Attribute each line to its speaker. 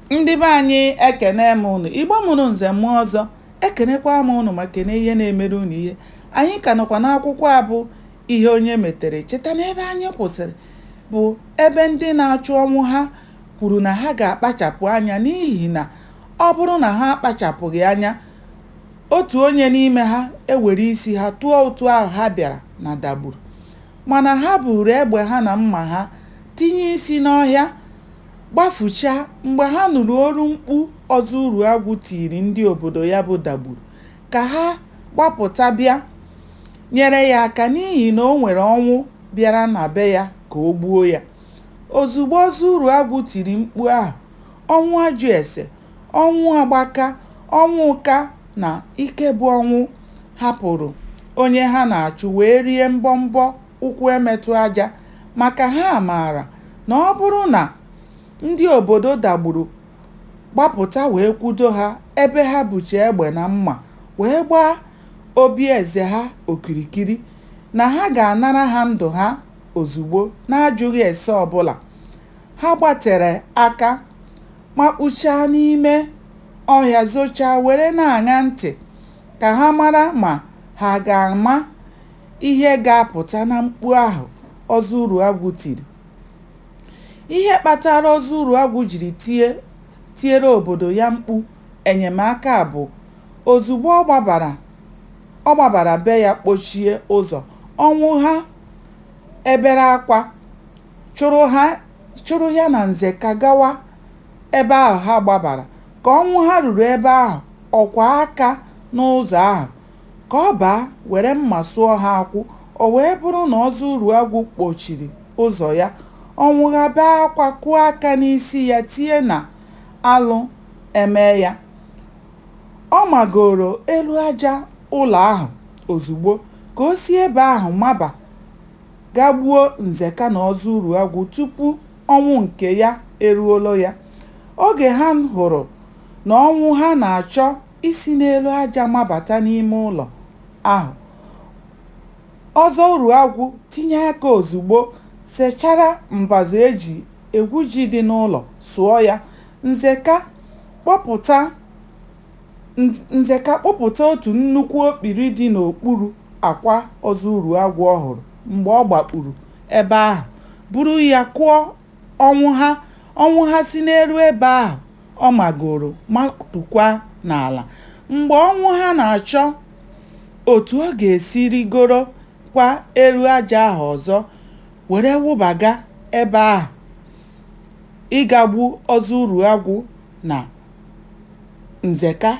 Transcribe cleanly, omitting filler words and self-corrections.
Speaker 1: Ndị be anyị, ekene m ụnụ. Igbo mụrụ nze mụọ ọzọ, ekenekwa m ụnụ ma kene ihe na-emere ụnụ ihe. Anyị ka nọkwa n'akwụkwọ a bụ Ihe Onye Metere. Cheta na ebe anyị kwụsịrị bụ ebe ndị na-achụ Ọnwụha kwuru na ha ga-akpachapụ anya n'ihi na ọ bụrụ na ha akpachapụghị anya, otu onye n'ime ha ewere isi ha tụọ ụtụ ahụ ha bịara na Dagburu. Mana ha buuru egbe ha na mma ha tinye isi n'ọhịa gbafuchaa mgbe ha nụrụ olu mkpu Ọzọ Uruagwụ tiri ndị obodo ya bụ Dagburu ka ha gbapụta bịa nyere ya aka n'ihi na o nwere ọnwụ bịara na be ya ka o gbuo ya. Ozugbo Ọzọ Uruagwụ tiri mkpu ahụ, ọnwụ ajụ ese, ọnwụ agbaka, Ọnwụka na Ikebụọnwụ hapụrụ onye ha na-achụ wee rie mbọmbọ ụkwụ emetụ aja maka ha maara na ọ bụrụ na ndị obodo Dagburu gbapụta wee kwụdo ha ebe ha bucha egbe na mma wee gbaa obi eze ha okirikiri, na ha ga-anara ha ndụ ha ozugbo n'ajụghị ase ọbụla. Ha gbatere aka makpuchaa n'ime ọhịa zochaa were na-aṅa ntị ka ha mara ma ha ga-ama ihe ga-apụta na mkpu ahụ Ọzọ Uruagwụ tiri. Ihe kpatara Ọzọ Uruagwụ jiri tiere obodo ya mkpu enyemaka bụ ozugbo ọ gbabara be ya kpọchie ụzọ, Ọnwụha ebere akwa chụrụ ya na Nzeka gawa ebe ahụ ha gbabara. Ka Ọnwụha ruru ebe ahụ, ọ kwaa aka n'ụzọ ahụ ka ọ baa were mma sụọ ha akwụ, o wee bụrụ na Ọzọ Uruagwụ kpọchiri ụzọ ya, Ọnwụha bee akwa kụọ aka n'isi ya tie na alụ emee ya. Ọ magoro elu aja ụlọ ahụ ozugbo ka o si ebe ahụ maba ga gbuo Nzeka na Ọzọ Uruagwụ tupu ọnwụ nke ya eruoro ya. Oge ha hụrụ na Ọnwụha na-achọ isi n'elu aja mabata n'ime ụlọ ahụ, Ọzọ Uruagwụ tinye aka ozugbo sechara mbazụ e ji egwu ji dị n'ụlọ sụọ ya. Nzeka kpụpụta otu nnukwu okpiri dị n'okpuru akwa Ọzọ Uruagwụ ọ hụrụ mgbe ọ gbakpuru ebe ahụ, buru ya kụọ Ọnwụha. Ọnwụha si n'elu ebe ahụ ọ magoro matukwa n'ala. Mgbe Ọnwụha na-achọ otu ọ ga-esi rịgoro kwa elu aja ahụ ọzọ were wụbaga ebe ahụ ịga gbu Ọzọ Uruagwụ na Nzeka.